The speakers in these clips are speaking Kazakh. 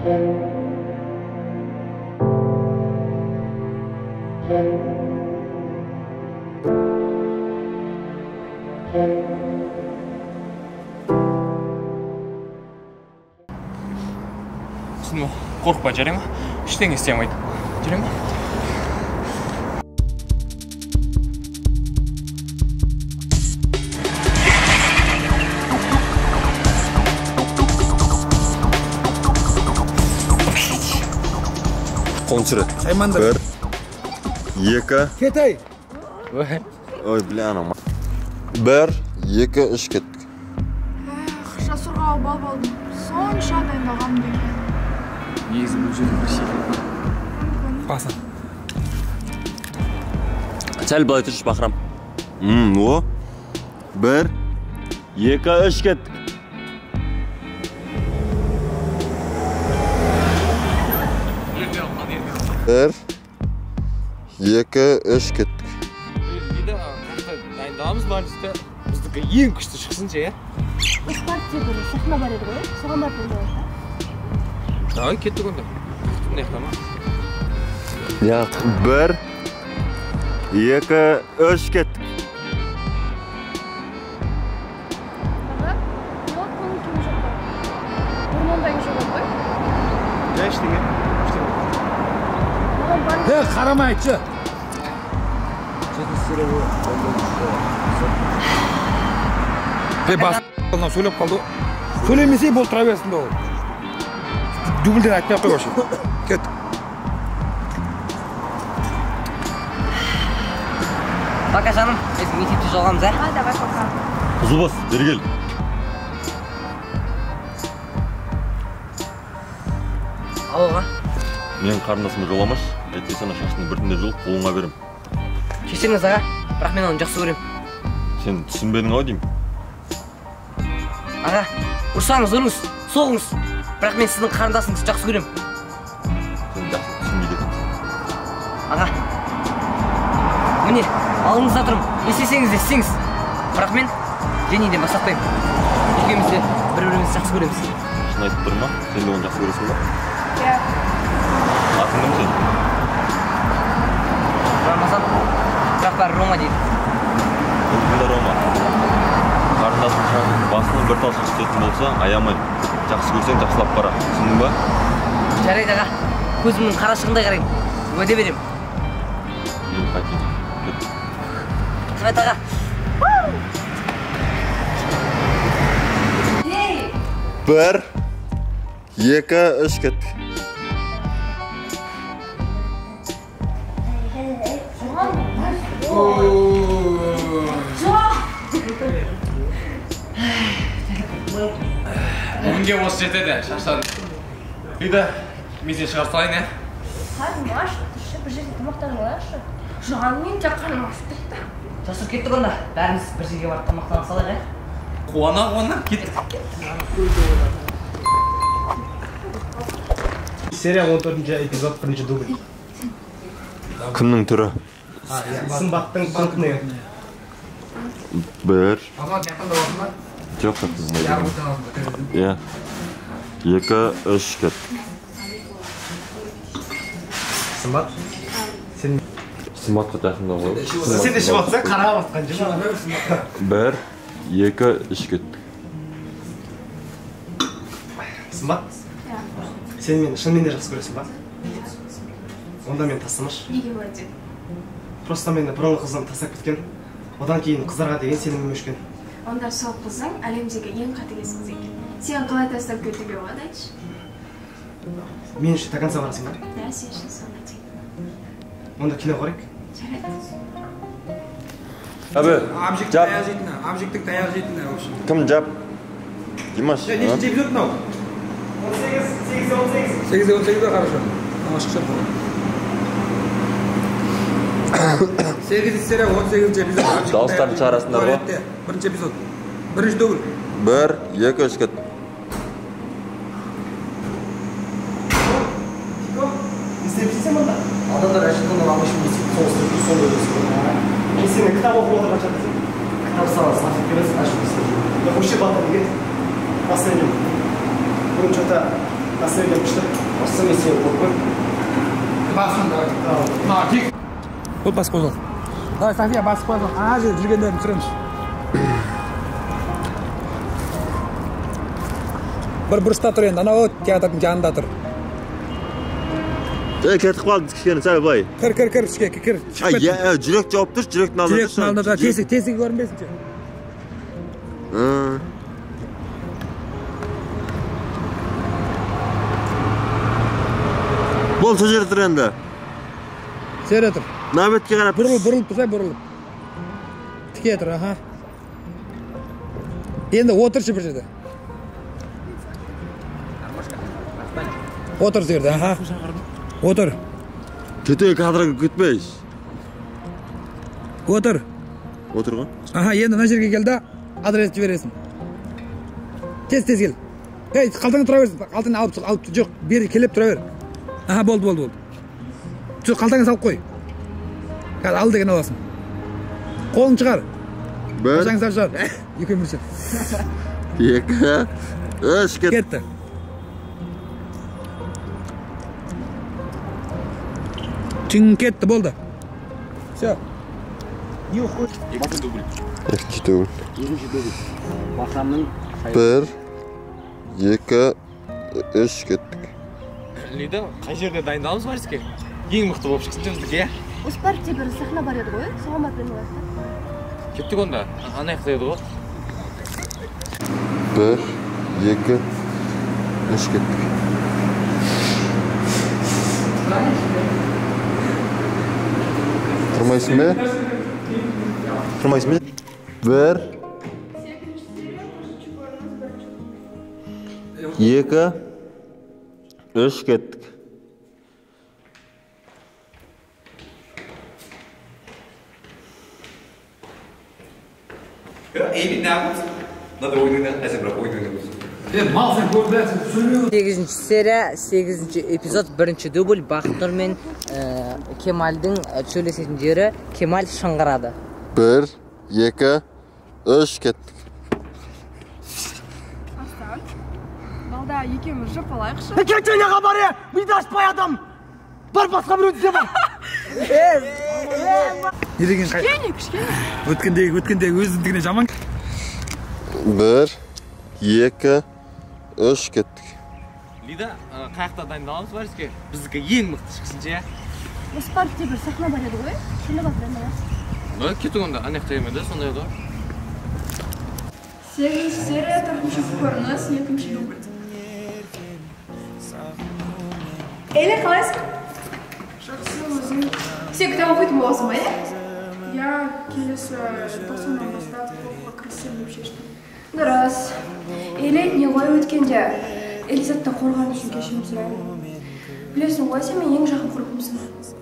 Түсіндің, қорықпа, жарай ма? Ештеңе істей алмайды. Жарай ма? Қолын түсіреді. Бір, екі. Кетей. Ой, бля, анау. 1, 2, 3, кеттік. Эх, Жасурға обал болдым. Сонша дайындалғаным неге? Негізі бұл жерде бір секрет бар. Басан. Сәл былай тұршы, Бахрам. О. 1, 2, 3, кеттік. 1, 2, 3, кеттік. Дайындаламыз барынша, біздікі ең күшті шықсыншы, иә? Біз паркте бір сахна бар еді ғой, соған барып ойнайық, а? Давай, кеттік онда. Мына жақта ма? 1, 2, 3, кеттік. Аға, не болды, көңіл күйің жоқ па? Бұрын ондайың жоқ еді ғой? Иә, ештеңе. Маған бар. Қарама айтшы. Бас сөйлеп қалды. Сөйлемесе бол тұра берсін де ол. Дубльден айтпай ақ қой вообще. Кет. Пока, жаным. Біз мектепте жолығамыз, ә? Давай, пока. Қызылбас, бері кел. Алло, аға. Менің қарындасыма жоламашы. Әйтпесе ана шашыңды біртіндеп жұлып қолыңа берем. Кешіріңіз, аға, бірақ мен оны жақсы көремін. Сен түсінбедің ау деймін. Аға, ұрсаңыз, ұрыңыз, соғыңыз. Бірақ мен сіздің қарындасыңызды жақсы көремін. Сен жақсы түсінбейді екенсің. Аға, міне, алдыңызда тұрмын. Не істесеңіз де істеңіз. Бірақ мен Жениден бас тартпаймын. Екеуміз де бір-бірімізді жақсы көреміз. Шын айтып тұрмын ма? Сен де оны жақсы көресің ба? Иә. Атың кім сен? Рамазан. Бірақ бәрі Рома дейді. Кімді Рома? Қарындасың басынан бір тал шаш түсетін болса, аямай. Жақсы көрсең, жақсылап қара. Түсіндің ба? Жарайды, аға. Көзімнің қарашығындай қараймын. Уәде беремін. Мен қайтайын. Кет. Рахмет, аға. 1, 2, 3, кеттік. Бүгінге осы жетеді, шаршадым. Лида, мен сені шығарып салайын, ә? Қарным аш, тұршы, бір жерде тамақтанып алайықшы. Жан, мен де қарным ашып кетті. Жасур, кеттік онда. Бәріміз бір жерге барып тамақтанып салайық, ә? Қуана-қуана кеттік. Серия 14 эпизод, 1 дубль. Кімнің түрі? Сымбаттың крупный. 1. Жоқ, иә. 2, 3, кеттік. Сымбат? Сен Сымбатқа жақындау ғой. Сен ішіп отырсаң, қарап отқан жоқ. 1, 2, 3, кеттік. Сымбат? Сен мені шынымен де жақсы көресің ба? Онда мені тастамашы. Неге олай дедің? Просто мені бұрынғы қызым тастап кеткен. Одан кейін қыздарға деген сенімім өшкен. Онда сол қызың әлемдегі ең қатыгез қыз екен. Сен қалай тастап кетуге болады, айтшы? Мен үшін до конца барасың ба? Да, сен үшін соңына дейін. Онда кино көрейік. Жарайды. Әбі, жап. Амжиктің таяқ жейтіні, в общем. Кім жап? Димаш. Нешінші эпизод мынау? 18, 8, 18. 8, 18 ба, хорошо. Ашық шап. 8 серия, 18 эпизод. Дауыстарын шығарасыңдар ғой. Бірінші эпизод. Бірінші дубль. 1, 2, 3, кеттік. Не істеп жүрсің мұнда? Адамдар әжетханадан ағылшын соғыс сондай өсіп. Мен сені кітап оқып отырған шығарсың. Кітап саған салфетка емес, ашып өсіп. Вообще батыр неге? Последний. Бүгін что-то Настроение күшті. Осы мен сені қорқпаймын. Басын давай. Вот басып қойдық. Давай, София, басып қойдық. Ана жерде жүргендерін түсіреміз. Бір бұрышта тұр енді, анау театрдың жанында тұр. Кетіп қалды кішкене сәл былай. Кір, кір, кір, ішке, кір. Жүрек жауып тұршы, жүректің алдында. Жүректің алдында, тесік, тесігі көрінбесін. Бол, сол жерде тұр енді. Жерде тұр. Мына бетке қарап. Бұрылып, бұрылып тұрсай, бұрылып. Тіке тұр, аха. Енді отыршы бір жерде. Отыр жерде, аха. Отыр. Кете кадрға кетпейш. Отыр. Отыр ғой. Аха, енді мына жерге кел да, адрес жібересің. Тез, тез кел. Ей, қалтаңда тұра берсін. Қалтаңды алып, алып, жоқ, бері келіп тұра бер. Аха, болды, болды, болды. Жоқ, қалтаңа салып қой. Қазір ал деген аласың. Қолын шығар. Бір. Қашаңыз шығар. Екі мүрсе. Екі. Үш, кет. Кетті. Чың кетті, болды. Все. Не уходит. Екінші дубль. Екінші дубль. Екінші дубль. Бахрамның 1, 2, 3 кеттік. Лида, қай жерде дайындаламыз вальске? Ең мықты болып шықсын біздікі, иә? Осы паркте бір сахна бар еді ғой, соған барып дайындалайық та. Кеттік онда, ана жақта еді ғой. 1, 2, 3 кеттік. Тұрмайсың ба? Тұрмайсың ба? 1, 2, 3 кеттік. Сегізінші серия, 8-ші эпизод, 1-ші дубль. Бақытнұр мен Кемалдың сөйлесетін жері. Кемал шыңғырады. 1, 2, 3 кеттік. Астан, балда екеуміз жүріп алайықшы. Кетшене бар, миды ашпай адам. Бар басқа біреуді ізде бар. Не деген қай? Кішкене, кішкене. Өткендегі, өткендегі өзіндігіне жаман. 1, 2, 3 кеттік. Лида, қай жақта дайындаламыз вальске? Біздікі ең мықты шықсын, иә? Осы паркте бір сахна бар еді ғой, сонда барып дайындаламыз. Да, кеттік онда, ана жақта еді, сонда еді ғой. 8-ші серия, 4-ші көрініс, 2-ші дубль. Эля, қалайсың? Жақсы, өзің. Сен кітап оқитын боласың ба, иә? Я келесі тоқсаннан бастап оқуға кірісемін деп шештім. Дұрыс. Эля, не ғой өткенде Элизатты қорғаны үшін кешірім сұраймын. Білесің ғой, сен менің ең жақын құрбымсың.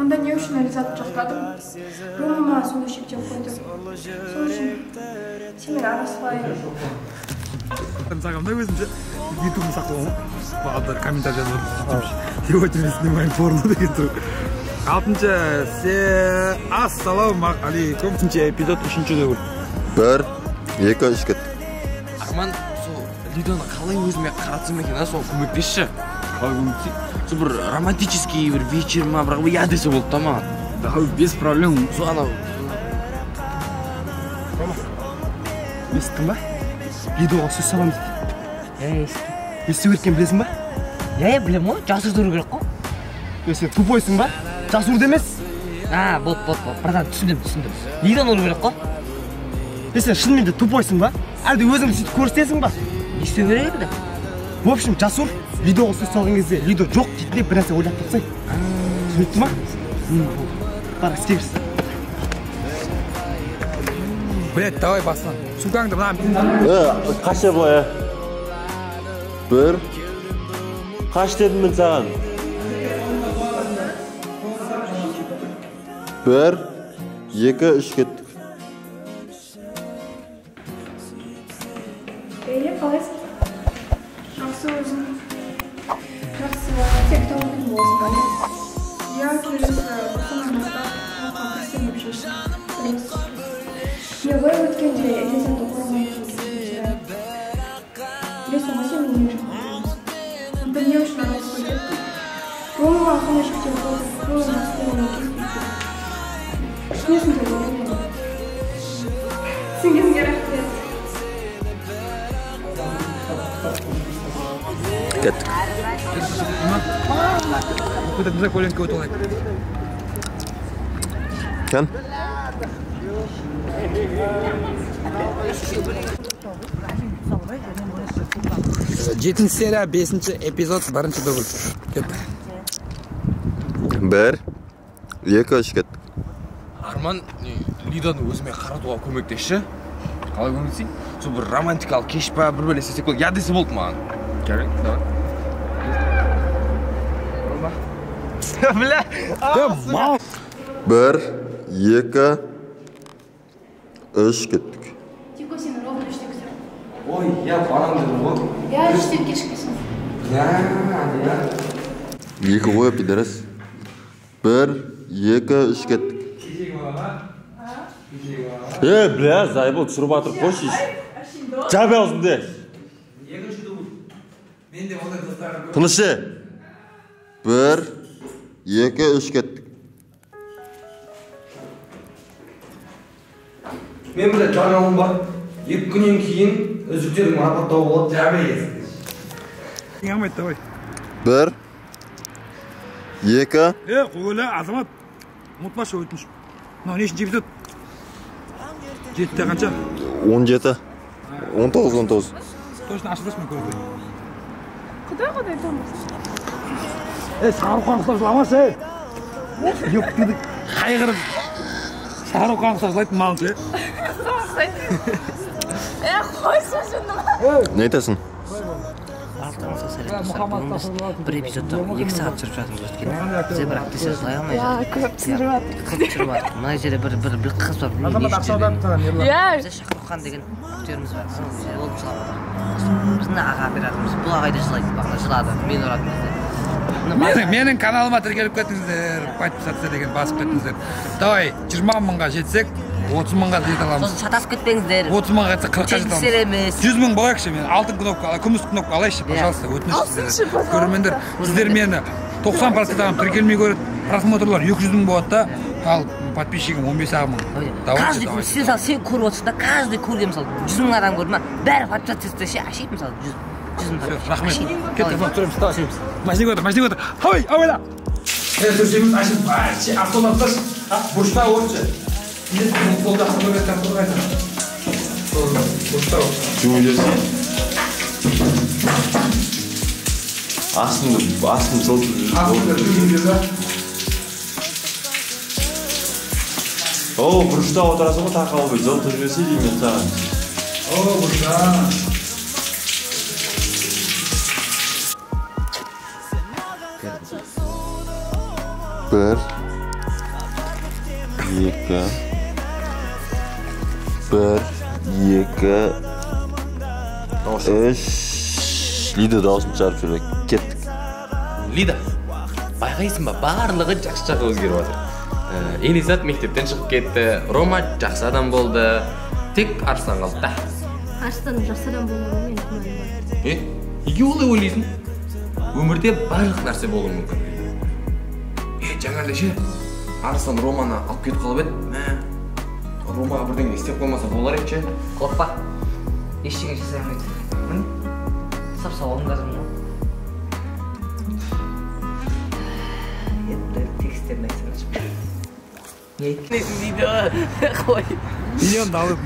Онда не үшін Элизатты жақтадың? Рома маған сондай шектеу қойды. Сол үшін сенімен араласпай. Сағамда өзімше ютубын сақтап алып, комментарий жазып отырмын. Сегодня снимаем порно деген тұр. 6-шы ассалаумағалейкум. 3-ші эпизод, 3-ші дубль. 1, 2, 3 кеттік. Арман, сол Лиданы қалай өзіме қаратсам екен, а, сол көмектесші. Қалай көмектесейік? Сол бір романтический бір вечер ма, бірақ я десе болды да маған. Да, без проблем. Сол анау. Рома, естідің ба? Лидоға сөз саламын дейді. Иә, естідім. Не істеу керек екенін білесің ба? Иә, білемін ғой, жасырып тұру керек қой. Е, сен тупойсың ба? Жасырды емес. А, болды, болды, болды. Братан, түсіндім, түсіндім. Лидоны ұру керек қой. Е, сен шынымен де тупойсың ба? Әлде өзіңді сөйтіп көрсетесің ба? Не істеу керек еді? В общем, Жасур Лидоға сөз салған кезде Лидо жоқ дейтіндей бір нәрсе ойлап тапсай. Түсінікті ма? Бар, іске кіріс. Блядь, давай басынан. Сумкаңды мына. Қаш былай, 1. Қаш дедім мен саған. 1, 2, 3 кеттік. Эля, қалайсың? Жақсы, өзің. Жақсы. Сен кітап оқитын боласың ба? Я келесі тоқсаннан бастап оқуға кірісемін деп шештім. Дұрыс. Не ғой өткенде Элизатты қорғаны үшін кешірім сұраймын. Білесің ғой, сен менің ең жақын құрбымсың. Енді не үшін араласпай кеттің? Ромаға қандай шектеу қойдың? Рома жақсы көремін, келіспей кетті. Түсінесің деп ойлаймын. Түсінгеніңе рахмет. Кеттік. Көтімізге көлеңке өтіп алайық. Кән? Жетінші серия, 5-ші эпизод, 1-ші дубль. Кеттік. 1, 2, 3, кеттік. Арман, Лиданы өзіме қаратуға көмектесші. Қалай көмектесейін? Сол бір романтикалық кеш па, бір бәле істесек болды. Я десе болды маған. Жарайды, давай. Бля. 1, 2, 3, кеттік. Тико, сені ровно 3-те күтемін. Ой, я барам дедім ғой. Я 3-тен кешікпесін. Я. 2 ғой, пидорас. 1, 2, 3, кеттік. Бля, зайбол, түсіріп атырып қойшы. Жап аузыңды. Тынышы. 1, 2, 3, кеттік. Мен бір жаңалығым бар. 2 күннен кейін үздіктердің марапаттауы болады. Жабе есіңдер. Алмайды, давай. 1, 2. Қойла, Азамат. Ұмытпашы, өтініш. Мынау нешінші эпизод? 7-те қанша? 17. 19, 19. Точно ашылдыршы мен көріп. Құдай томас. Шахрукхан ұқсап жыламашы, ей. Ёптіңді қайғырып. Шахрукхан ұқсап жылайтын малын ше. Қойшы жыным. Не айтасың? Барлықтарыңызға сәлем достар. Бүгін біз бір эпизодта 2 сағат түсіріп жатырмыз өйткені. Бізде бір актриса жылай алмай жатыр. Көп түсіріп жатыр. Көп түсіріп жатыр. Мына жерде бір қыз бар, білмеймін не үшін жүргенін. Бізде Шахрукхан деген актеріміз бар. Ол жылап жатыр. Біздің аға операторымыз. Бұл ағай да жылайды, бағана жылады. Мен ұратын кезде. Менің каналыма тіркеліп кетіңіздер, подписаться деген басып кетіңіздер. Давай, 20 мыңға жетсек, 30 мыңға жете аламыз. Сосын шатасып кетпеңіздер. 30 мыңға жетсек, 40-қа жете аламыз. 100 мың болайықшы, мен алтын кнопка, күміс кнопка алайықшы, пожалуйста, өтініш сіздерден. Көрермендер, сіздер мені 90% адам тіркелмей көреді, просмотрлар 200 мың болады да, ал подписчигім 15 мың. Каждый, сен көріп отырсың да, каждый көрген, мысалы, 100 мың адам көрді ма, бәрі подписаться етсе ше, әшейін, мысалы, 100 мың. Рахмет. Кеттік, түсіреміз, давай. Машинаға отыр, машинаға отыр. Хой, ауайла. Түсіреміз, ашып, автолап тасташы. Бұрышта отыршы. Сол жақсы көреді, бұрышта отыр. Жуып жіберсей. Астын жылытып жүр. Астын жылытып жүр. О, бұрышта отырасың ғой, тақау бе, жылытып жіберсей деймін мен саған. О, бұрышта. 1, 2, 1, 2, 3. Лида дауысын шығарып жіберді. Кеттік. Лида, байқайсың ба, барлығы жақсы жаққа өзгеріп жатыр. Элизат мектептен шығып кетті, Рома жақсы адам болды, тек Арыстан қалды да. Арыстан жақсы адам болуы мен күмәнім бар. Неге олай ойлайсың? Өмірде барлық нәрсе болуы мүмкін. Жаңа ше, Арыстан Романы алып кетіп қалып еді. Мә, Ромаға бірдеңе істеп қоймаса болар еді ше. Қорықпа, ештеңе жасай алмайды. Міне, сап-сау оңдадым ғой. Енді текстерін айтсаңшы. Не айтқанесің дейді, қой. Миллион алып.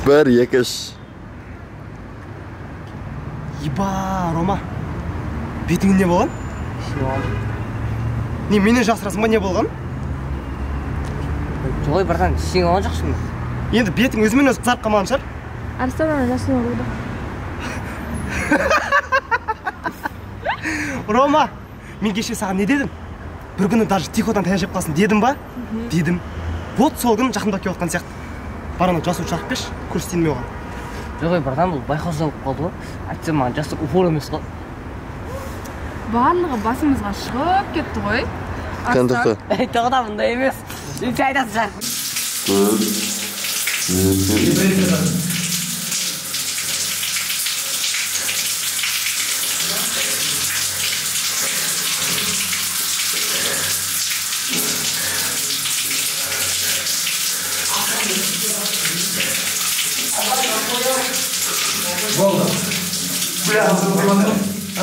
1, 2, 3. Еба, Рома, бетіңе не болған? Не болған? Не, менен жасырасың ба, не болған? Жоқ, братан, сен алған жоқсың ба? Енді бетің өзімен өзі қызарып қалмаған шығар? Арыстан ана жасын ұрды. Рома, мен кеше саған не дедім? Бір күні даже Тиходан таяқ жеп қалсын дедім ба? Дедім. Вот сол күні жақындап келіп жатқан сияқты. Бар ана жасуды шақырып берші, көрсетейін мен оған. Жоқ, братан, бұл байқаусыз болып қалды ғой. Әйтсе маған жасыр упор емес қой. Барлығы басымызға шығып кетті ғой. Кән тоқта. Тоқта, бұндай емес. Сен айтасың. 1, 2. Болды.